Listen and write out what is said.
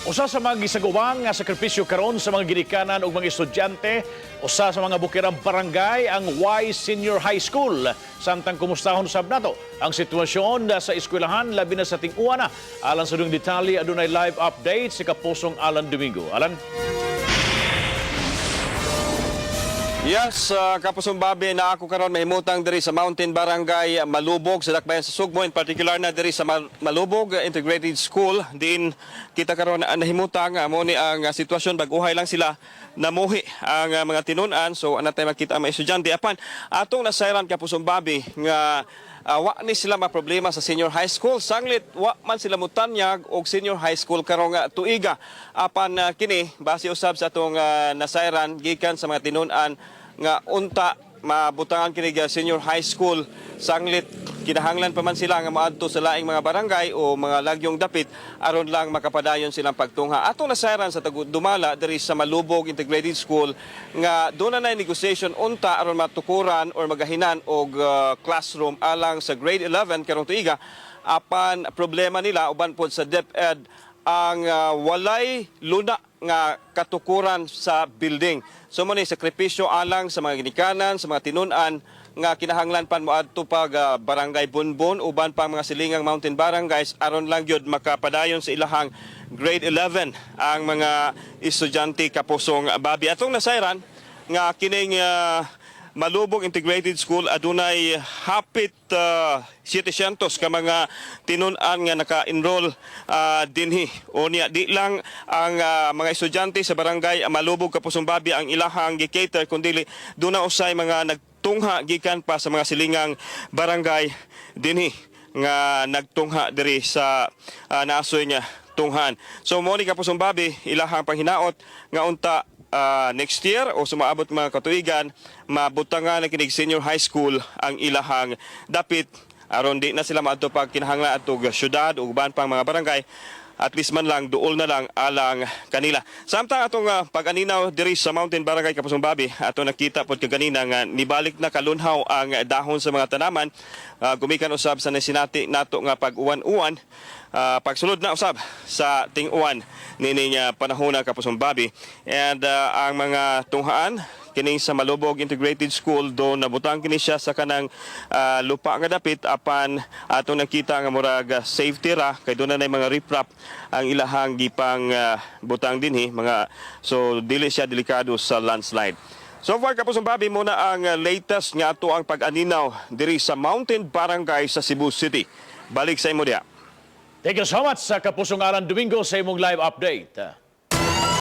Usa sa mga gisagubang nga sakripisyo karon sa mga ginikanan ug mga estudyante, usa sa mga bukirang barangay ang Y Senior High School. Samtang kumustahon sab nato ang sitwasyon sa eskwelahan, labi na sa ting-uwan na. Alang sa dugang detalye, adunay live update si Kapusong Alan Domingo. Alan? Yes, Kapusong Bobby, na ako karon mahimutang diri sa Mountain Barangay Malubog sa Dakbayan sa Sugbo, in particular na diri sa Malubog Integrated School din kita karon nahimutang. Mo ni ang sitwasyon, bag-uhay lang sila namuhi ang mga tinun-an, so ana tay makita ang mga estudyante. Apan atong nasayran, Kapusong Bobby, nga wa ni sila maproblema sa senior high school sanglit wa man sila mutanyag og senior high school karong tuiga. Apan kini base usab sa atong nasayran gikan sa mga tinun-an nga unta mabutangan kini ga senior high school, sanglit kinahanglan pa man sila nga moadto sa laing mga barangay o mga lagyong dapit aron lang makapadayon silang pagtungha. Atong nasayran sa dumala diri sa Malubog Integrated School nga doon na negotiation unta aron matukuran or magahinan og classroom alang sa grade 11 karong tuiga. Apan problema nila uban pod sa DepEd ang walay luna nga katukuran sa building. So mo ni sakripisyo alang sa mga ginikanan, sa mga tinun-an nga kinahanglan pan moadto pag Barangay Bunbun, uban pa mga silingang mountain barangays aron lang gyud makapadayon sa ilahang grade 11 ang mga estudyante, Kapusong Bobby. Atong nasayran nga kining Malubog Integrated School adunay hapit 700 ka mga tinun-an nga naka-enroll dinhi. Unya di lang ang mga estudyante sa Barangay Malubog, Kapusong Bobby, ang ilahang gi-cater, kundi duna usay mga nagtungha gikan pa sa mga silingang barangay dinhi nga nagtungha diri sa naasoy nga tunghan. So mo ni, Kapusong Bobby, ilahang panghinaot nga unta next year o sumaabot mga katuigan mabutangan na kinig senior high school ang ilahang dapit aron di na sila maadto pag kinahanglan adtog syudad ug uban pang mga barangay, at least man lang duol na lang alang kanila. Samtang atong pag-aninaw diri sa Mountain Barangay, Kapusong Bobby, ato nakita pod kaganina nga nibalik na kalunhaw ang dahon sa mga tanaman gumikan usab sa nasinati nato nga pag-uwan-uwan, pagsulod na usab sa ting-uwan nining panahon na, Kapusong Bobby. And ang mga tunghaan kining sa Malubog Integrated School do nabutang kini siya sa kanang lupa nga dapit, apan atong nakita nga murag safety ra kay doon na mga riprap ang ilahang gipang butang dinhi mga, so dili siya delikado sa landslide. So far, Kapusong Bobby, muna ang latest nga ato ang pag-aninaw diri sa Mountain Barangay sa Cebu City. Balik sa imo diha. Thank you so much sa Kapusong Alan Domingo sa imong live update.